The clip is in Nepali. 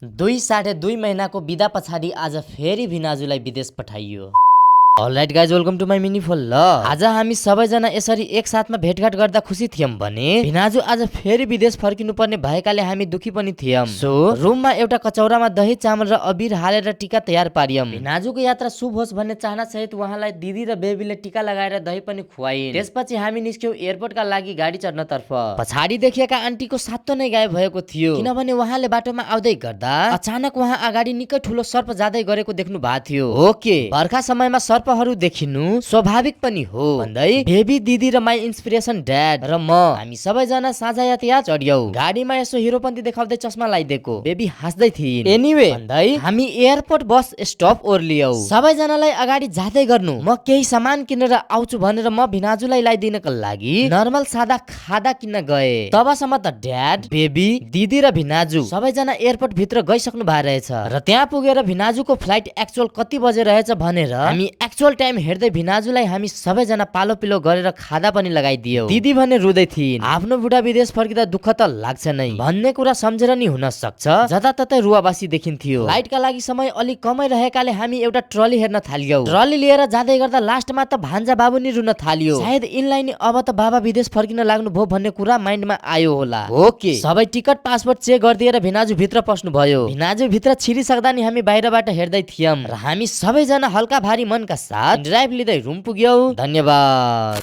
2.5 महिनाको बिदा पछाडि आज फेरि भिनाजुलाई विदेश पठाइयो। Alright guys, welcome to my mini फोल। आज हामी सबैजना यसरी एक साथमा भेटघाट गर्दा खुसी थियौं भने भिनाजु आज फेरि विदेश फर्किनु पर्ने भएकाले हामी दुखी पनि थियौं। सो रुममा एउटा कचौरामा दही चामल र अबिर हालेर टिका तयार पारियौं। भिनाजुको यात्रा शुभ होस् भन्ने चाहना सहित उहाँलाई दिदी र बेबीले टिका लगाएर दही पनि खुवाइन्। त्यसपछि हामी निस्क्यौं एयरपोर्टका लागि गाडी चढ्न तर्फ। पछाडि देखिएका आन्टीको सातो नै गायब भएको थियो, किनभने उहाँले बाटोमा आउँदै गर्दा अचानक उहाँ अगाडि निकै ठुलो सर्प जाँदै गरेको देख्नु भएको थियो। ओके, बर्खा समयमा सर्पहरू देखिनु स्वाभाविक पनि हो भन्दै बेबी, दिदी र माई इन्स्पिरेसन ड्याड र म हामी सबैजना साझा यातायात चढ्यौं। गाडीमा यसो हिरोपन्ती देखाउँदै चस्मा लगाइदिएको बेबी हाँस्दै थिइन्। एनीवे भन्दै हामी एयरपोर्ट बस स्टप ओर्लियौ। सबैजनालाई अगाडि जाँदै गर्नु। म केही सामान किनेर आउँछु भनेर म भिनाजुलाई ल्याइदिनका लागि नर्मल सादा खादा किन्न गए। तबसम्म त ड्याड, बेबी, दिदी र भिनाजु सबैजना एयरपोर्ट भित्र गइसक्नु भएको रहेछ र त्यहाँ पुगेर भिनाजुको फ्लाइट एक्चुअल कति बजे रहेछ भनेर हामी एक्चुअल टाइम हेर्दै भिनाजुलाई हामी सबैजना पालो पिलो गरेर खादा पनि लगाइदियौ। दिदी भने रुँदै थिइन्, आफ्नो बुढा विदेश फर्किँदा दुःख त लाग्छ नै भन्ने कुरा सम्झेर नि हुन सक्छ। जताततै रुवाबासी देखिन्थ्यो। फ्लाइटका लागि समय अलिक कमै रहेकाले हामी एउटा ट्रली हेर्न थाल्यौ। ट्रली लिएर जाँदै गर्दा लास्टमा त भान्जा बाबु नि रुन थाल्यो। सायद इनलाई नि अब त बाबा विदेश फर्किन लाग्नु भो भन्ने कुरा माइन्डमा आयो होला। ओके, सबै टिकट पासपोर्ट चेक गरिदिएर भिनाजु भित्र पस्नु भयो। भिनाजु भित्र छिरिसक्दा नि हामी बाहिरबाट हेर्दै थियौं र हामी सबैजना हल्का भारी मनका साथ ड्राइभ लिँदै रुम पुग्यौ। धन्यवाद।